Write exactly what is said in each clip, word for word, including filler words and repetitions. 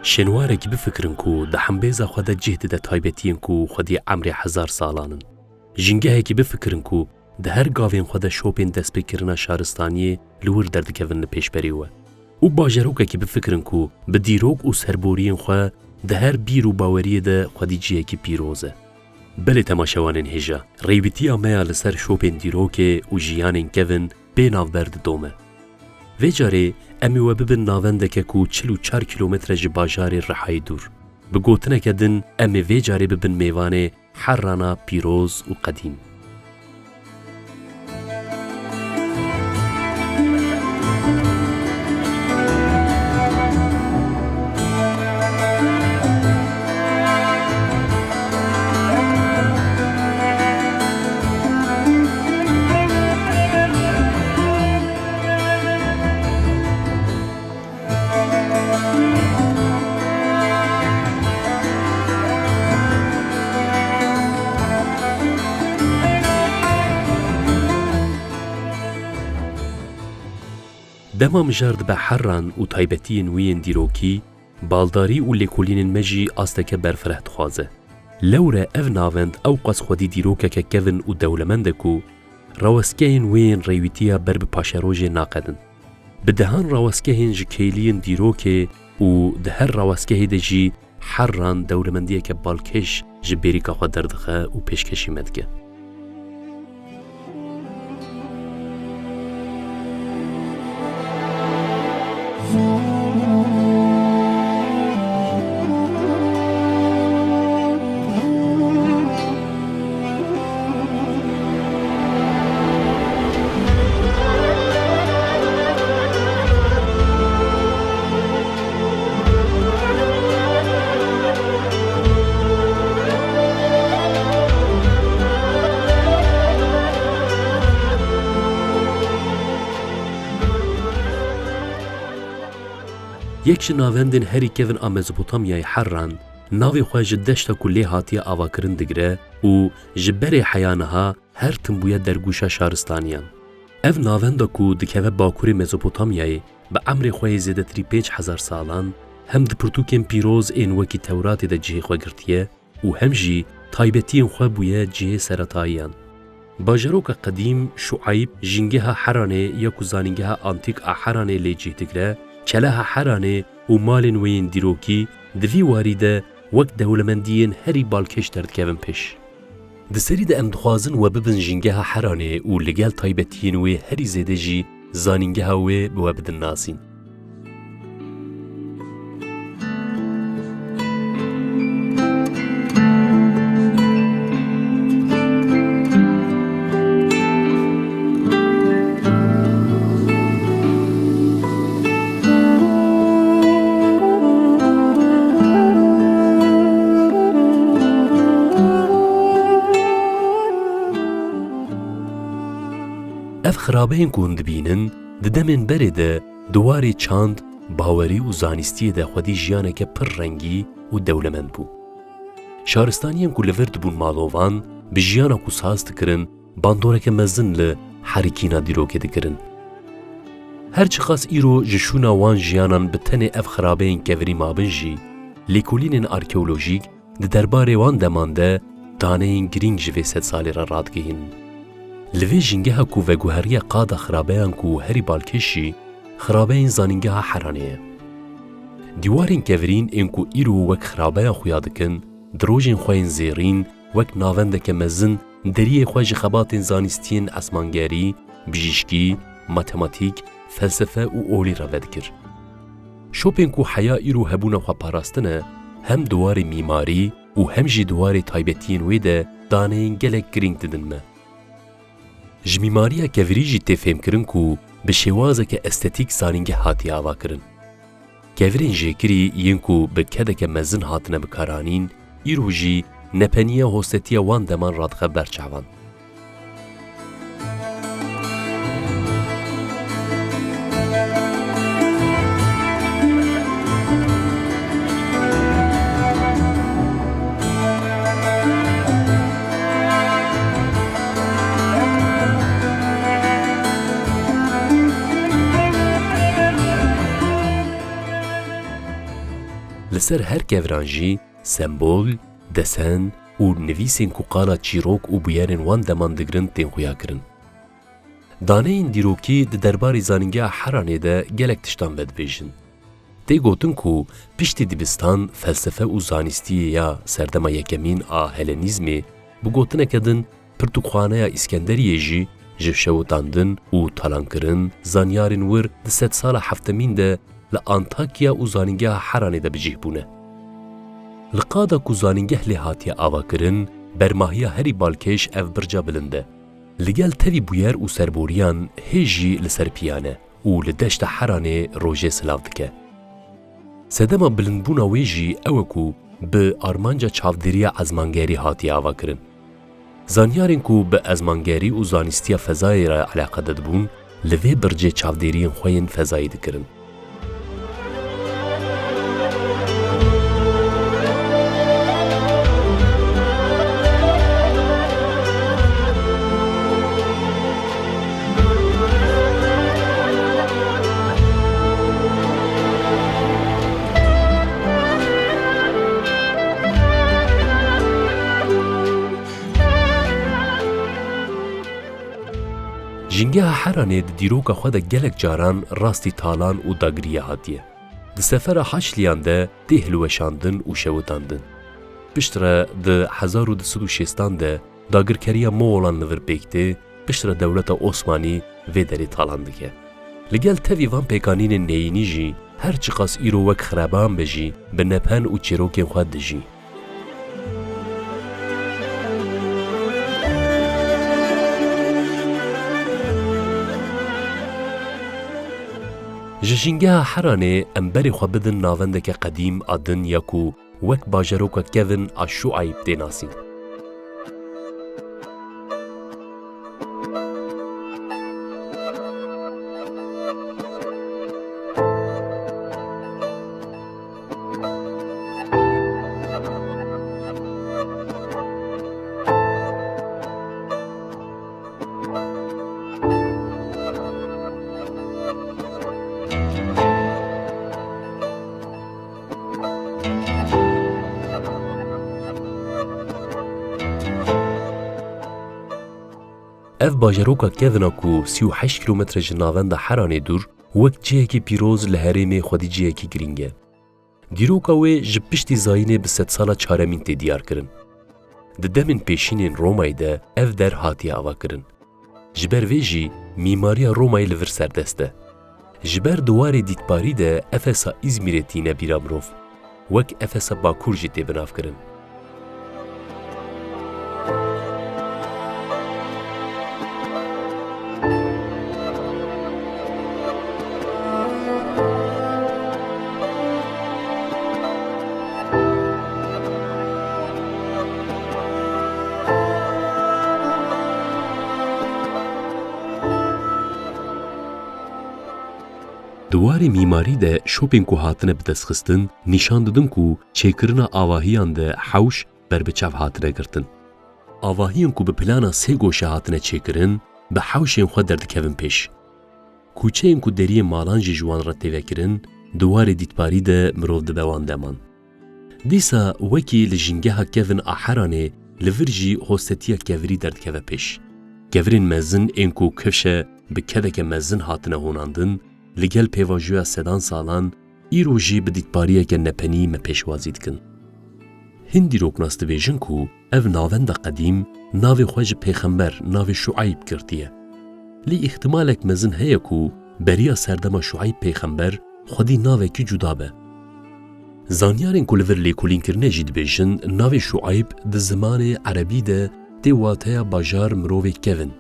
Şênwarekî bifikirin ku di hembêza xwe de cih dide taybetiyên ku xwedî emrê hezar salan in. Jîngehekî bifikirin ku di her gavên xwe de şopên destpêkirina şaristaniyê li wir derdikevin li pêşberî we. Û bajarokekî bifikirin ku bi dîrok û serboriyên xwe di her bîr û baweriyê de xwedî cihekî pîroz e. Belê temaşevanên hêja, rêwîtiya me ya li ser şopên dîrokê û jiyanên kevin bê navber didome. Vê carê em ê we bibin navendeke ku çil û çar kîlometre ji bajarê Rihayê dûr. Bi gotineke din, em ê vê carê bibin mêvanê Herrana pîroz û qedîm. Dema mijar dibe Herran û taybetiyên wî yên dîrokî, baldarî û lêkolînên me jî asteke berfireh dixwaze. Lewre ev navend ewqas xwedî dîrokeke kevin û dewlemend e ku rawestgehên wê yên rêwîtiya ber bi paşerojê naqedin. Bi dehan rawestgehên ji kêliyên dîrokê û di her rawestgehê de jî Herran dewlemendiyeke balkêş ji bêrîka xwe derdixe û pêşkêşî me dike. Yek ji navendên herî kevin a Mezopotamyayê Herran, navê xwe ji deşta ku lê hatiye avakirin digire û ji berê heya niha her tim bûye dergûşa şaristaniyan. Ev navenda ku dikeve bakurê Mezopotamyayê, bi emrê xwe yê zêdetirî pênc hezar salan, hem di pirtûkên pîroz ên wekî Tewratê de cihê xwe girtiye û hem jî taybetiyên xwe bûye cihê seretayiyan. Bajaroka qedîm Şuayb, jîngeha Heranê ya ku zanîngeha antîk a Heranê lê cih digire, keleha Heranê û malên wê yên dîrokî di vî warî de wek dewlemendiyên herî balkêş derdikevin pêş. Di serî de em dixwazin we bibin jîngeha Heranê û li gel taybetiyên wê herî zêde jî zanîngeha wê bi we bidin nasîn. Ev xirabeyên ku hûn dibînin, di demên berê de di warê çand, bawerî û zanistiyê de xwedî jiyaneke pir rengî û dewlemend bû. Şaristaniyên ku li vir dibûn malovan, bi jiyana ku saz dikirin, bandoreke mezin li herikîna dîrokê dikirin. Her çiqas îro ji şûna wan jiyanan bi tenê ev xirabeyên kevirî mabin jî, lêkolînên arkeolojîk di derbarê wan deman de daneyên girîng ji vê sedsalê re radigihînin. Li vê jîngeha ku veguheriye qada xirabeyan ku herî balkêş jî xirabeyên zanîngeha Heranê ye. Dîwarên kevirîn ên ku îro wek xirabeyan xuya dikin, di rojên xwe yên zêrîn wek navendeke mezin deriyê xwe ji xebatên zanistiyên esmangerî, bijîşkî, matematîk, felsefe û olî re vedikir. Şopên ku heya îro hebûna xwe parastine, hem di warê mîmarî û hem jî di warê taybetiyên wê de daneyên gelek girîng didin me. Ji mîmariya kevirî jî tê fêmkirin ku bi şêwazeke estetîk zanîngeh hatiye avakirin. Kevirên jêkirî yên ku bi kedeke mezin hatine bikaranîn, îro jî nepeniya hostetiya wan deman radixe ber çavan. Ser her kevran jî sembol, desen û nivîsên ku qala çîrok û bûyerên wan deman digirin tên xuyakirin. Daneyên dîrokî di derbarê zanîngeha Heranê de gelek tiştan vedibêjin. Tê gotin ku piştî dibistan, felsefe û zanistiyê ya serdema yekemîn a Helenîzmê bi gotineke din pirtûkxaneya Îskenderiyê jî ji şewitandin û talankirin zanyarên wir di sedsala heftemîn de li Antakya û zanîngeha Heranê de bi cih bûne. Li qada ku zanîngeh lê hatiye avakirin, bermahiya herî balkêş ev birca bilind e. Li gel tevî bûyer û serboriyan hê jî li ser piyan e û li deşta Heranê rojê silav dike. Sedema bilindbûna wê jî ew e ku bi armanca çavdêriya ezmangerî hatiye avakirin. Zanyarên ku bi ezmangerî û zanistiya fezayê re eleqedar dibûn, li vê bircê çavdêriyên xwe yên fezayî dikirin. Jîngeha Heranê di dîroka xwe de gelek caran rastî talan û dagiriyê hatiye. Di sefera Haçliyan de tê hilweşandin û şewitandin. Piştre di hezar û du sed û şêstan de dagirkeriya Moxolan li vir pêk tê, piştre dewleta Osmanî vê derê talan dike. Li gel tevî van pêkanînên neyînî jî, her çiqas îro wek xiraban be jî, bi nepen û çîrokên xwe dijî. Ji jîngeha Heranê em berê xwe bidin navendeke qedîm a din ya ku wek bajaroka kevin a Şuayb tê nasîn. Ev bajaroka kevin a ku sî û heşt kîlometre ji navenda Heranê dûr, wek cihekî pîroz li herêmê xwedî cihekî girîng e. Dîroka wê ji piştî zayînê bi sedsala çaremîn tê diyarkirin. Di demên pêşînên Romayê de ev der hatiye avakirin. Ji ber vê jî mîmariya Romayê li vir serdest e. Ji ber di warê dîtbarî de Efesa Îzmîrê tîne bîra mirov, wek Efesa Bakur jî tê binavkirin. Di warê mîmarî de şopên ku hatine bidestxistin nîşan didin ku çêkirina avahiyan de hewş berbiçav hatine girtin. Avahiyên ku bi plana sê goşe hatine çêkirin, bi hewşên xwe derdikevin pêş. Koçeyên ku deriyê malan jî ji wan re tê vekirin, di warê dîtbarî de mirov dibe wan deman. Dîsa wekî li jîngeha kevin a Heranê, li vir jî hostetiya kevirî derdikeve pêş. Kevirên mezin ên ku kifşe bi kedeke mezin hatine honandin, li gel pêvajoya sedan salan, îro jî bi dîtbariyeke nepenî me pêşwazî dikin. Hin dîroknas dibêjin ku ev navenda qedîm navê xwe ji pêxember, navê Şuayb girtiye. Lê îhtimalek mezin heye ku beriya serdema Şuayb pêxember xwedî navekî cuda be. Zanyarên ku li vir lêkolîn kirine jî dibêjin, navê Şuayb di zimanê erebî de tê wateya bajar, mirovê kevin.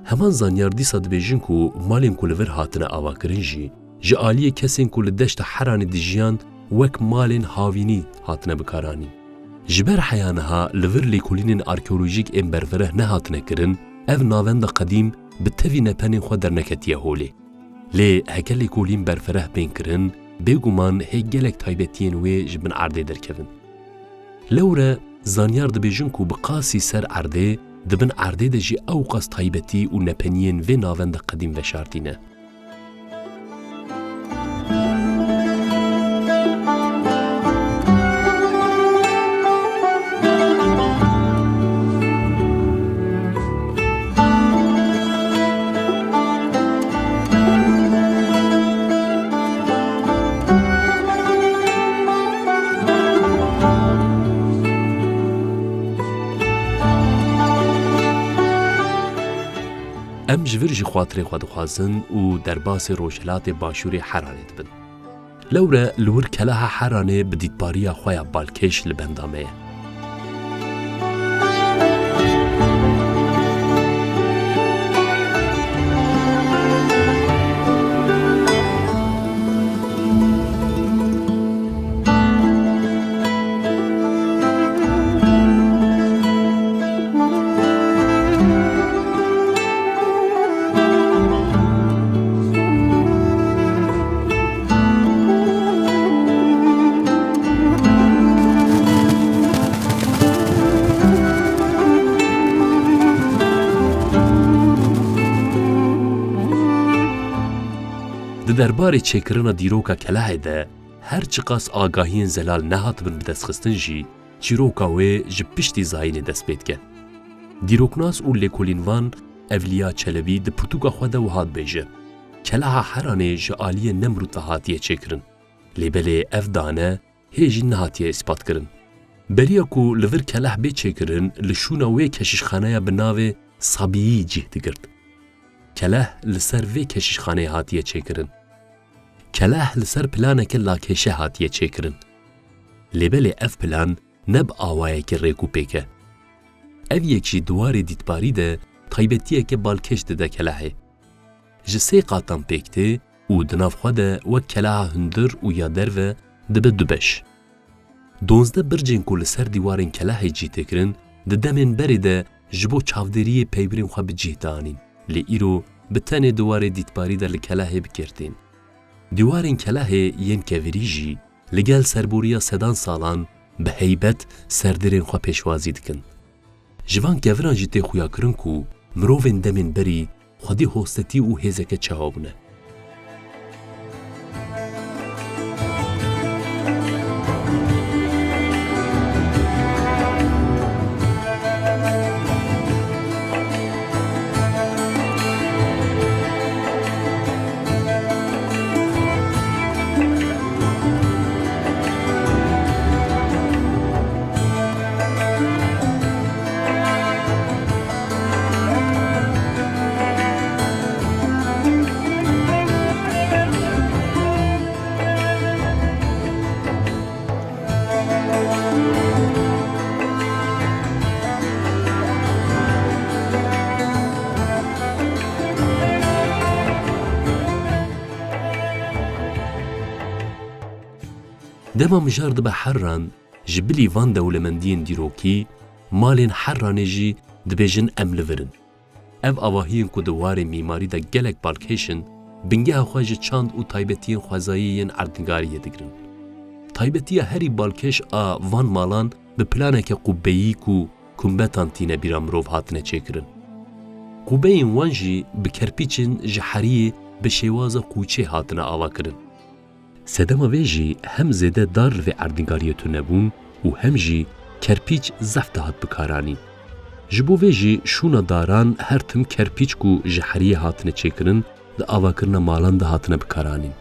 Heman zanyar dîsa dibêjin ku malên ku li vir hatine avakirin jî ji aliyê kesên ku li deşta Heranê dijiyan wek malên havînî hatine bikaranîn. Ji ber heya niha li vir lêkolînên arkeolojîk ên berfireh nehatine kirin, ev navenda qedîm bi tevî nepenên xwe derneketiye holê. Lê heke lêkolîn berfireh bên kirin, bêguman hê gelek taybetiyên wê ji bin erdê derkevin. Lewre zanyar dibêjin ku bi qasî ser erdê, di bin erdê de jî ewqas taybetî û nepeniyên vê navenda qedîm veşartî ne. Em ji vir jî xatirê xwe dixwazin û derbasî rojhilatê başûrê Heranê dibin. Lewre li wir Keleha Heranê bi dîtbariya xwe ya balkêş li benda me ye. Di derbarê çêkirina dîroka Kelehê de her çiqas agahiyên zelal nehatibin bidestxistin jî, çîroka wê ji piştî zayînê dest pê dike. Dîroknas û lêkolînvan Evliya Çelebî di pirtûka xwe de wiha dibêje, Keleha Heranê ji aliyê Nemrûd ve hatiye çêkirin. Lê belê ev dane hê jî nehatiye îspatkirin. Beriya ku li vir Keleh bê çêkirin, li şûna wê keşîşxaneya bi navê Sabiyî cih digirt. Keleh li ser vê keşîşxaneyê hatiye çêkirin. Keleh li ser planeke lakêşe hatiye çêkirin. Lê belê ev plan ne bi awayekî rêk û pêk e. Ev yek jî di warê dîtbarî de taybetiyeke balkêş dide Kelehê. Ji sê qatan pêk tê û di nav xwe de wek Keleha hundir û ya derve dibe du beş. Duwazdeh bircên ku li ser dîwarên Kelehê cih tê kirin, di demên berê de ji bo çavdêriyê peywirên xwe bi cih dianîn. Lê îro bi tenê di warê dîtbarî de li Kelehê bi kêr tên. Dîwarên Kelehê yên kevirî jî li gel serboriya sedan salan bi heybet serdêrên xwe pêşwazî dikin. Ji van keviran jî tê xuyakirin ku mirovên demên berî xwedî hostetî û hêzeke çawa bûne. Dema mijar dibe Herran, ji bilî van dewlemendiyên dîrokî, malên Herranê jî dibêjin em li vir in. Ev avahiyên ku di warê mîmarî de gelek balkêş in, bingeha xwe ji çand û taybetiyên xwezayî yên erdnigariyê digirin. Taybetiya herî balkêş a van malan bi planeke qubbeyî ku kumbetan tîne bîra mirov hatine çêkirin. Qubbeyên wan jî bi kerpîçên ji heriyê bi şêwaza qûçê hatine avakirin. Sedema vê jî hem zêde dar li vê erdnîgariyê tunebûn û hem jî kerpîç zehf dihat bikaranîn. Ji bo vê jî şûna daran her tim kerpîç ku ji heriyê hatine çêkirin, di avakirina malan de hatine bikaranîn.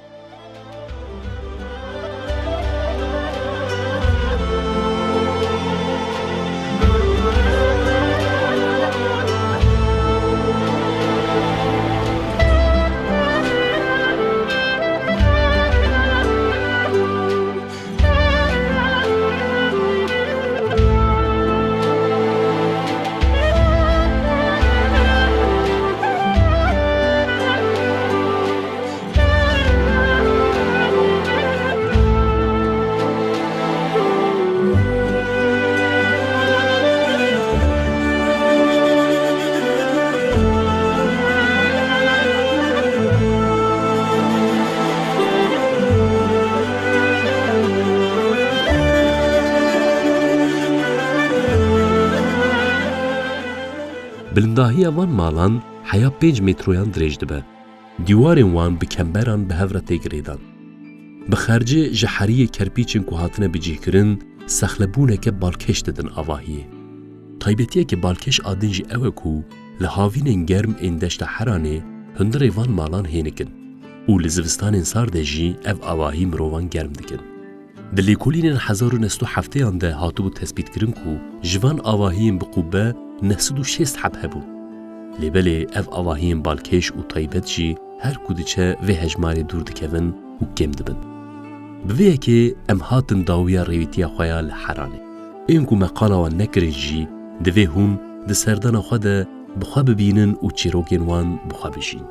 Bilindahiya van malan heya pênc metroyan dirêj dibe. Dîwarên wan bi kemberan bi hev re tê girêdan. Bi xercê ji heriyê kerpîçên ku hatine bicihkirin, sexlebûneke balkêş didin avahiyê. Taybetiyeke balkêş a din jî ew e ku li havînên germ ên deşta Heranê hundirê van malan hênik in û li zivistanên sar de jî ev avahî mirovan germ dikin. Di lêkolînên hezar û neh sed û hefteyan de hatibû tespîtkirin ku ji van avahiyên bi qûbe neh sed û şêst heb hebûn. Lê belê ev avahiyên balkêş û taybet jî her ku diçe vê hejmarê dûr dikevin û kêm dibin. Bi vê yekê em hatin dawiya rêwîtiya xwe ya li Heranê. Ên ku me qala wan nekirin jî, divê hûn di serdana xwe de bi xwe bibînin û çîrokên wan bi xwe bijîn.